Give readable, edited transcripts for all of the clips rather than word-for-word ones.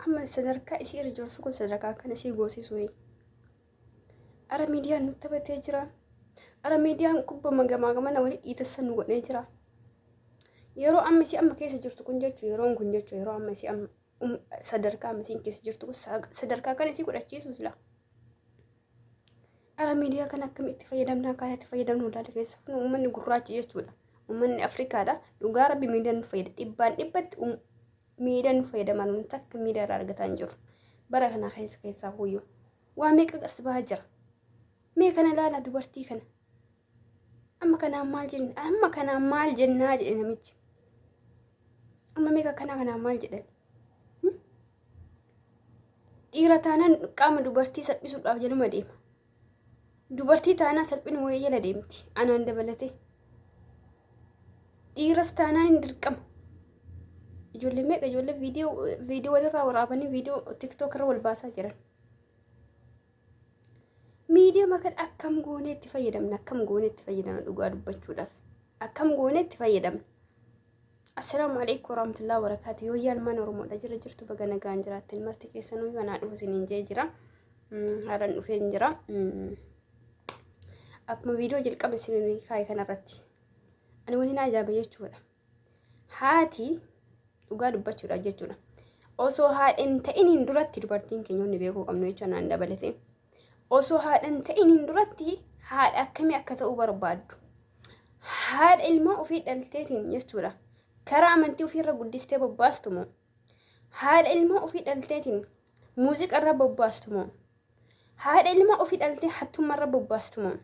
Amma sadarkaa isii irra jirtu kun sadarkaa kana isii goosisuu. Ara miidiyaan nu taphatee jira. Ara miidiyaan kubbama gamaa gamana walii dhiitessan nu godhee jira. Yeroo amma isii amma keessa jirtu kun jechuu yeroon kun jechuu yeroo amma isii amma sadarkaa amma isiin keessa jirtu kun sadarkaa kana isii godhachiisu sila. Ara miidiyaa kana akkamitti fayyadamna, akkaataa itti fayyadamnu ilaala keessa kun uummanni gurraachi jechuudha. Uummanni Afrikaadha. Dhugaa rabbi miidiyaan nu fayyada. Dhibbaan dhibbatti miidiyaan nu fayyadamaa nuti takka miidiyaa irraa argataa hin jiru. Bara kana keessa keessaa huyyuu. Waa meeqa as bahaa jira. Mee kana ilaala dubartii kana. Amma kanaan maal jenna? Amma kanaan maal jennaa jedhe namichi. Amma meeqa kana kanaan maal jedhan? Dhiira taanaan qaama dubartii salphisuudhaaf jaluma deema. Dubartii taanaan salphina wayii jala deemti. Anaan dabalatee. Dhiiras taanaan hin dirqama. Ijoollee meeqa ijoollee viidiyoo walirraa waraabanii viidiyoo tiktook irra wal baasaa jiran. Miidiyaa kan akkam goonee itti fayyadamna, akkam goonee itti fayyadamna, dhugaa dubbachuudhaaf akkam goonee itti fayyadamna? Assalaamu alaikum warahmatullahi wabarakatuh. Yoo yaalmaan Oromoodha jira jirtu, baga nagaan jiraattan marti keessanuu. Anaa dhufu isiniin jee jira. Haadhaan dhufeen jira. Akkuma viidiyoo jalqaba isin kaa'e kanarratti. Ani wani na ajaa'iba jechuudha. Haati dhugaa dubbachuudhaaf jechuudha. Osoo haadha hin ta'iniin duratti dubartiin keenya hundi beekuu qabnu jechuudha naan dabalate. Osoo haadha hin ta'iniin duratti haadha akkamii akka ta'uu barbaaddu? Haadha ilmoo ofii dhalteetiin jechuudha. Karaa amantii ofiirra guddistee bobbaastu moo? Haadha ilmoo ofii dhalteetiin muuziqaa irra bobbaastu moo? Haadha ilmoo ofii dhaltee hattummaa irra bobbaastu moo?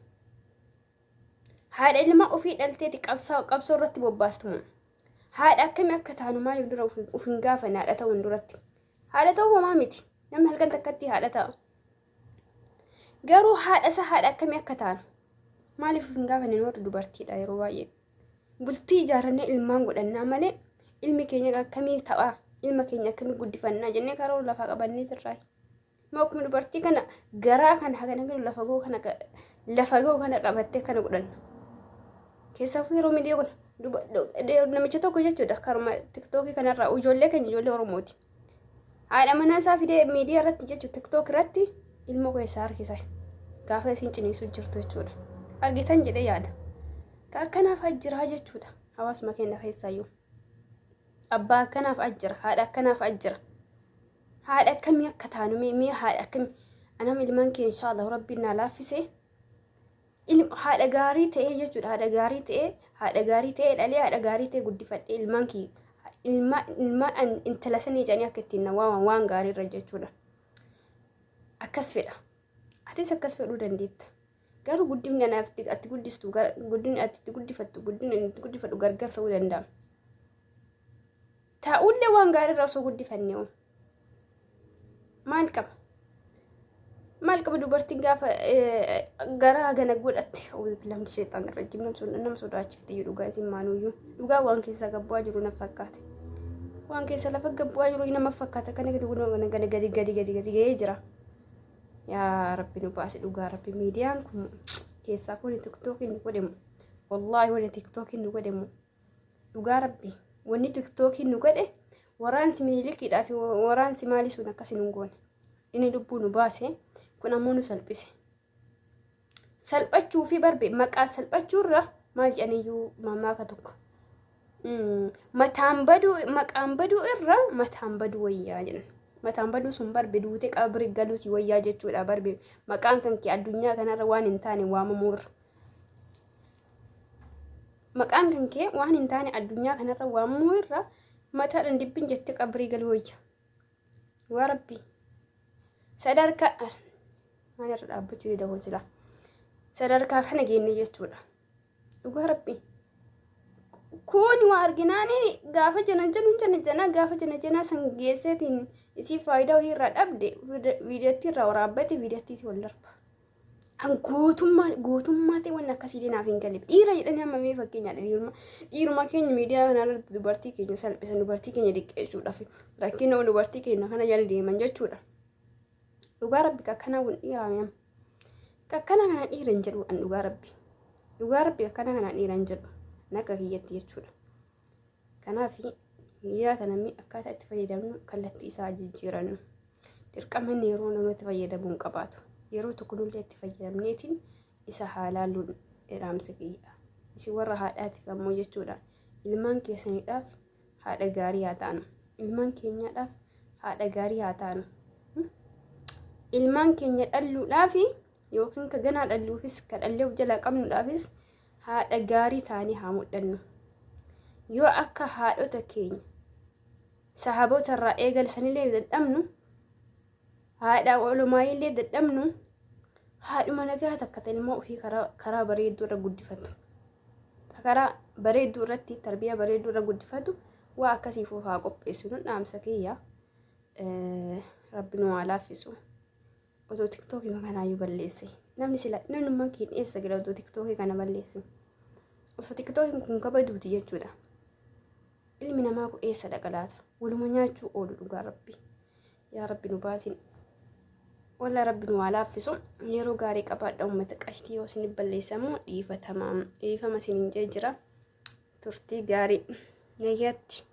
Haadha ilma ofii dhalteeti qabsoo irratti bobbaastu moo? Haadha akkamii akka taanu maaliif dura of hin gaafanne haadha ta'uun duratti? Haadha ta'uu homaa miti. Namni halkan takkatti haadha ta'a. Garuu haadha isaa haadha akkamii akka taanu maaliif of hin gaafanne warri dubartiidha yeroo baay'ee? Bultii ijaarrannee ilmaan godhannaa malee ilmi keenya akkamii ta'a, ilma keenya akkamii guddifannaa jennee karoora lafaa qabannee jirraa. Moo akkuma dubartii kana garaa kana hagana galu lafa ga'u kana lafa ga'u kana qabattee kana godhanna? Keessaafuu yeroo miidiyaa kun namicha tokko jechuudha karuma tiktookii kanarraa ijoollee keenya ijoollee Oromooti. Haadha manaa isaa fidee miidiyaa irratti jechuudha tiktook irratti ilmoo keessaa harkisa gaafa isin ciniisuu jirtu jechuudha. Argitan jedhee yaada. Ka akkanaaf ajjiraa jechuudha hawaasuma keenya keessaayyuu. Abbaa akkanaaf ajjira, haadha akkanaaf ajjira. Haadha akkamii akka taanu mee haadha akkamii anam ilmaan kee inshaallah rabbiin naa laaffise haadha gaarii ta'ee jechuudha, haadha gaarii ta'ee, haadha gaarii ta'ee dhalee, haadha gaarii ta'ee guddifadhee ilmaan kee ilmaan intala sanii jedhanii akka ittiin na waaman waan gaarii irra jechuudha. Akkas fedha. Atis akkas fedhuu dandeetta. Garuu guddifni anaaf ati guddistu, guddinni ati itti guddifattu, guddinni ani itti guddifadhu gargar ta'uu danda'a. Ta'ullee waan gaarii irra osoo guddifanne hoo maal qaba? Maal qaba dubartiin gaafa garaa gana godhatte? Lamni sheexaan irra jim nama sodaachifte iyyuu dhugaa isin maanuyyuu dhugaa waan keessaa gabbu'aa jiru na fakkaate. Waan keessa lafa gabbu'aa jiru nama fakkaata kana gadi gadi gadi gadi gadi gadi ga'ee jira. Yaa Rabbi nu baase, dhugaa Rabbi miidiyaan kun keessaa kun tiktookiin nu godhemu. Wallaahi wani tiktookiin nu godhemu. Dhugaa Rabbi wanni tiktookiin nu godhe waraansi Minilikiidhaa fi waraansi maalii sun akkasi nu goone. Inni lubbuu nu baase kun ammoo nu salphise. Salphachuu fi barbe maqaa salphachuurra maal jedhaniyyuu mammaaka tokko. Mataan baduu maqaan baduu irra mataan baduu wayyaa jedhan. Mataan baduu sun barbe duutee qabri galuu si wayyaa jechuudha barbe maqaan kan kee addunyaa kanarra waan hin taane waamamuu irra. Maqaan kan kee waan hin taane addunyaa kanarra waamamuu irra mataadhaan dibbin jettee qabrii galuu wayya. Waa Rabbi sadarkaa maal irra dhaabbachuu danda'u sila sadarkaa kana geenne jechuudha. Dhugaa Rabbi. Kun waa arginaani gaafa jana januun jana janaa gaafa jana janaa san geesseetiin isii faayidaa wayii irraa dhabde viidiyootti irraa waraabbate viidiyootti isii wal darba. An gootummaa gootummaa ta'e wanni akkasii naaf hin galle. Dhiira jedhanii amma mee fakkeenyaadha dhiiruma dhiiruma keenya miidiyaa kana irratti dubartii keenya salphisan, dubartii keenya xiqqeessuudhaaf rakkina dubartii keenya kana jala deeman jechuudha. Dhugaa Rabbi akkanaa kun dhiiraa mi'am. Akkana kana dhiira hin jedhu an dhugaa Rabbi. Dhugaa Rabbi akkana kana dhiira hin jedhu. Akka kiyyatti jechuudha. Kanaaf Miidiyaa kana akkaataa itti fayyadamnu kallattii isaa jijjiirannu. Dirqama inni yeroo namni itti fayyadamuu hin qabaatu. Yeroo tokko nullee itti fayyadamneetiin isa haa laalluun dhaamsa kiyya. Isin warra haadhaatiif ammoo jechuudha. Ilmaan keessaniidhaaf haadha gaarii haa taanu. Ilmaan keenyaadhaaf haadha gaarii haa taanu. Ilmaan keenya dhalluudhaaf yookiin ka ganaa dhalluufis ka dhallee of jalaa qabnuudhaafis haadha gaarii taanee haa mul'annu. Yoo akka haadhota keenya sahaboota irraa eegalsanillee dadhabnu, haadha olomaaillee dadhabnu, haadhuma nagaa takka ta ilmoo ofii karaa bareedduu irra guddifatu. Karaa bareedduu irratti tarbiyaa bareedduu irra guddifatu waa akkasiif of haa qopheessu. Nun dhaamsa kiyya. Rabbi nu haa laaffisu. Otoo tiktookii kanaayyuu balleesse. Namni sila namnummaan keenya eessa gala otoo tiktookii kana balleesse. Osoo tiktookiin kun kabaduuti jechuudha. Ilmi namaa kun eessa dhaqa laata? Waluma nyaachuu oolu dhugaa Rabbi. Yaa Rabbi nu baasin. Walla Rabbi nu haa laaffisu. Yeroo gaarii qabaadha uummata qashtii yoo isin balleessamu dhiifatamaa. Dhiifama isiniin jee jira. Turtii gaarii. Nagaatti.